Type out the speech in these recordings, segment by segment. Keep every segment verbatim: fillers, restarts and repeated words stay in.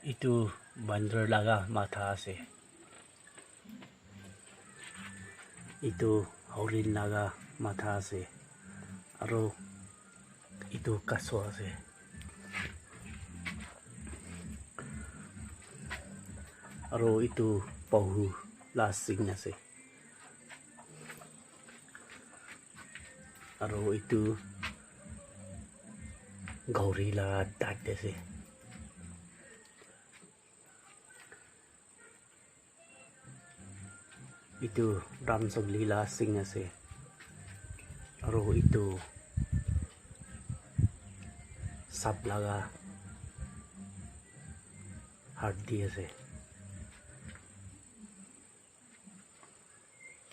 Etu bandar laga matha ase. Etu horin laga matha ase. Aro etu kaso ase. Aro etu pahu la sing ase. Aro etu gauri la dat ase. Etu ram sabli la sing ase. Aro etu sap laga hardi ase.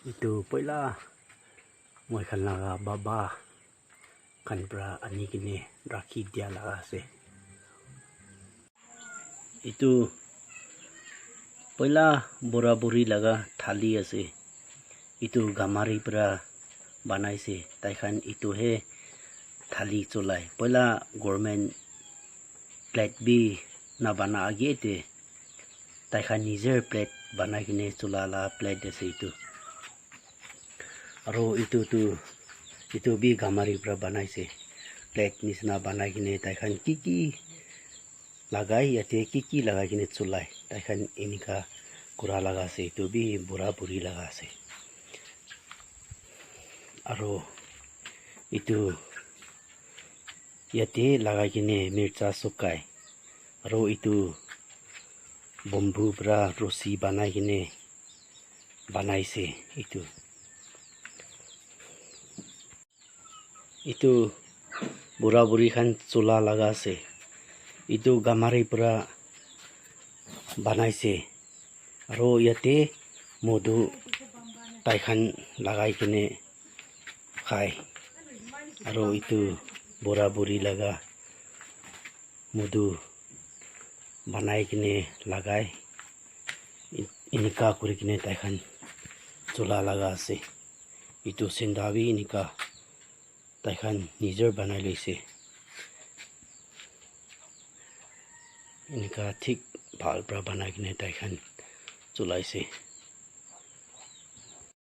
Etu poila moi khan laga baba khan pra ani kene rakhi dia laga ase. Etu poila bura buri laga thali ase. Etu gamari pra banai se. Tai khan etu he thali cholai. Poila government plate bi na bana age te tai khan nijer plate banai kene chola la plate ase etu. Aro etu tu, etu bi gamari pra banai se. Plate nishina banai kene tai khan ki ki lagai, yate ki ki lagai kene cholai. Tai khan enika kura laga ase. Etu bi bura buri laga ase. Aro etu yate lagai kene mircha sukai. Aro etu bamboo pra rosi banai kene banai se etu. Etu bura buri khan chola laga ase. Etu gamari pra banai se. Aro yate modu tai khan lagai kene khai. Aro etu bura buri laga modu banai kene lagai. Enika kuri kene tai khan chola laga ase. Etu sinda bi enika tai khan nijer banai loise. Enika thik bhal pra banai kene tai khan cholai se.